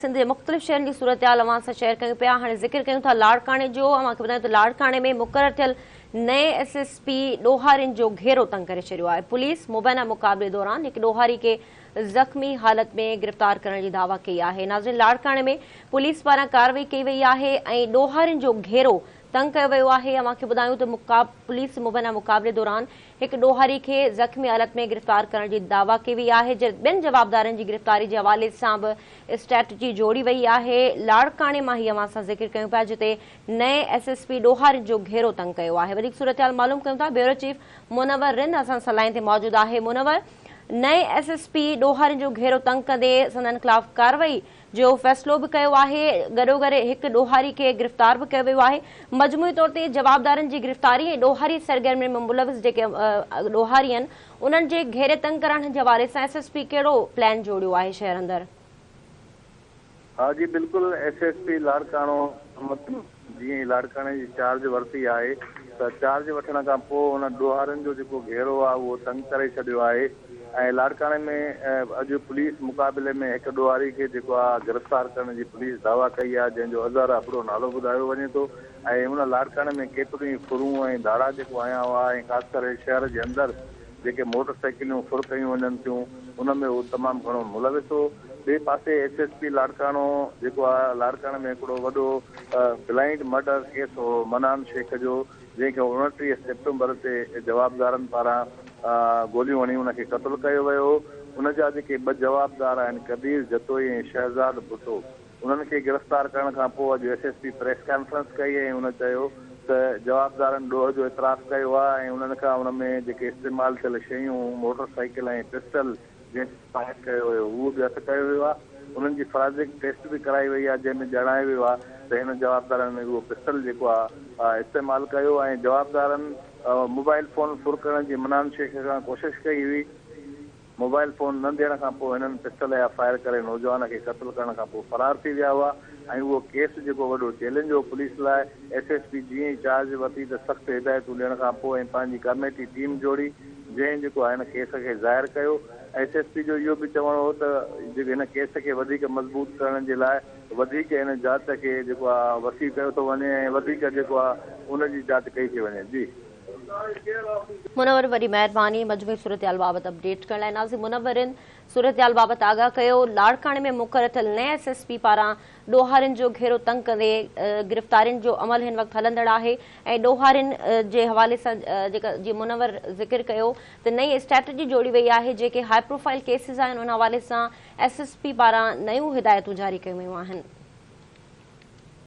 سنڌ جي مختلف شهرن جي صورتحال اوهان سان شيئر ڪيون پيا هاڻي ذڪر ڪيون ٿا لاڙڪاڻي جو اوهان کي ٻڌايون ته لاڙڪاڻي ۾ مقرر ٿيل نئين ايس ايس پي ڏوهارين جو گهيرو تنگ ڪري ڇڏيو آهي پوليس مبينا مقابلي دوران هڪ ڏوهاري کي زخمي حالت ۾ گرفتار ڪرڻ جي دعويٰ ڪئي آهي ناظرين لاڙڪاڻي ۾ پوليس پاران ڪارروائي ڪئي وئي آهي ۽ ڏوهارين جو گهيرو تنگ ڪيو ويو آهي اوهان کي ٻڌايون ته پوليس مبينا مقابلي دوران هڪ ڏوهاري کي زخمي حالت ۾ گرفتار ڪرڻ جي دعويٰ ڪئي وئي آهي جڏهن ٻين جوابدارن جي گرفتاري جي حوالي سان به اسٽريٽجي جوڙي وئي آهي لاڙڪاڻي مان هي اوهان سان ذڪر ڪيون پيا جتي نئين ايس ايس پي ڏوهارين جو گهيرو تنگ ڪيو آهي وڌيڪ صورتحال معلوم ڪيون ٿا بيورو چيف منور رند اسان سان لائين تي موجود آهي منور نئين ايس ايس پي ڏوهارين جو گهيرو تنگ ڪندي سندن خلاف ڪارروائي جو فيصلو به ڪيو آهي، گڏوگڏ هڪ ڏوهاري کي گرفتار به ڪيو ويو آهي، مجموعي طور تي جوابدارن جي گرفتاري ۽ ڏوهاري سرگرمين ۾ ملوث جيڪي ڏوهاري آهن انهن جي گهيري تنگ ڪرڻ جي حوالي سان ايس ايس پي ڪهڙو پلان جوڙيو آهي شهر اندر؟ ها جي بلڪل S S P Larkana Muhammad جيئن ئي لاڙڪاڻي جي چارج ورتي آهي ته چارج وٺڻ کان پوء هن ڏوهارين جو جيڪو گهيرو آهي اهو تنگ ڪري ڇڏيو آهي ۽ لاڙڪاڻي ۾ اڄ پوليس مقابلي ۾ هڪ ڏوهاري کي جيڪو آهي گرفتار ڪرڻ جي پوليس دعويٰ ڪئي آهي جنهن جو اظهر ابڙو نالو ٻڌايو وڃي ٿو ۽ ان لاڙڪاڻي ۾ ڪيتريون ئي ڦرون ۽ ڌاڙا جيڪو هنيا هئا ۽ خاص ڪري شهر جي اندر جيڪي موٽر سائيڪليون ڦر ڪيون وڃن ٿيون ان ۾ هو تمام گهڻو ملوث هو. ٻئي پاسي ايس ايس پي لاڙڪاڻو جيڪو آهي لاڙڪاڻي ۾ هڪڙو وڏو بلائنڊ مرڊر ڪيس هو منان شيخ جو جنهن کي 29 سيپٽمبر تي جوابدارن پاران گوليون هڻي ان کي قتل ڪيو ويو هو ان جا جيڪي ٻه جوابدار آهن قدير جتوئي ۽ شهزاد ڀٽو انهن کي گرفتار ڪرڻ کان پوء اڄ S S P press conference ڪئي ۽ هن چيو ته جوابدارن ڏوهه جو اعتراف ڪيو آهي ۽ انهن کان ان ۾ جيڪي استعمال ٿيل شيون موٽر سائيڪل ۽ پسٽل جنهن تي فائر ڪيو ويو اهو به هٿ ڪيو ويو آهي انهن جي فرانزڪ ٽيسٽ به ڪرائي وئي آهي جنهن ۾ ڄاڻايو ويو آهي ته هن جوابدارن اهو پسٽل جيڪو آهي استعمال ڪيو ۽ جوابدارن موبائل فون ڦر ڪرڻ جي منان شيخ کان ڪوشش ڪئي هئي. موبائل فون نه ڏيڻ کان پوء هنن پسٽل جا فائر ڪري نوجوان کي قتل ڪرڻ کان پوء فرار ٿي ويا هئا ۽ اهو ڪيس جيڪو وڏو چئلينج هو پوليس لاء ايس ايس پي جيئن ئي چارج ورتي ته سخت هدايتون ڏيڻ کان پوء ۽ پنهنجي ڪاميٽي ٽيم جوڙي جنهن جيڪو آهي هن ڪيس کي ظاهر ڪيو ايس ايس پي جو اهو به چوڻ هو ته جيڪو هن ڪيس کي وڌيڪ مضبوط ڪرڻ جي لاء وڌيڪ هن جاچ کي جيڪو آهي وسيع ڪيو ٿو وڃي ۽ وڌيڪ جيڪو آهي ان جي جاچ ڪئي ٿي وڃي جي. منور وڏي مهرباني مجموعي صورتحال بابت اپڊيٽ ڪرڻ لاء ناظرين منورين صورتحال بابت آگاهه ڪيو لاڙڪاڻي ۾ مقرر ٿيل نئين ايس ايس پي پاران ڏوهارين جو گهيرو تنگ ڪندي گرفتارين جو عمل هن وقت هلندڙ آهي ۽ ڏوهارين جي حوالي سان جيڪا جي منور ذڪر ڪيو ته نئين اسٽريٽجي جوڙي وئي آهي جيڪي هاء پروفائل ڪيسز آهن ان حوالي سان ايس ايس پي پاران نيون هدايتون جاري ڪيون ويون آهن.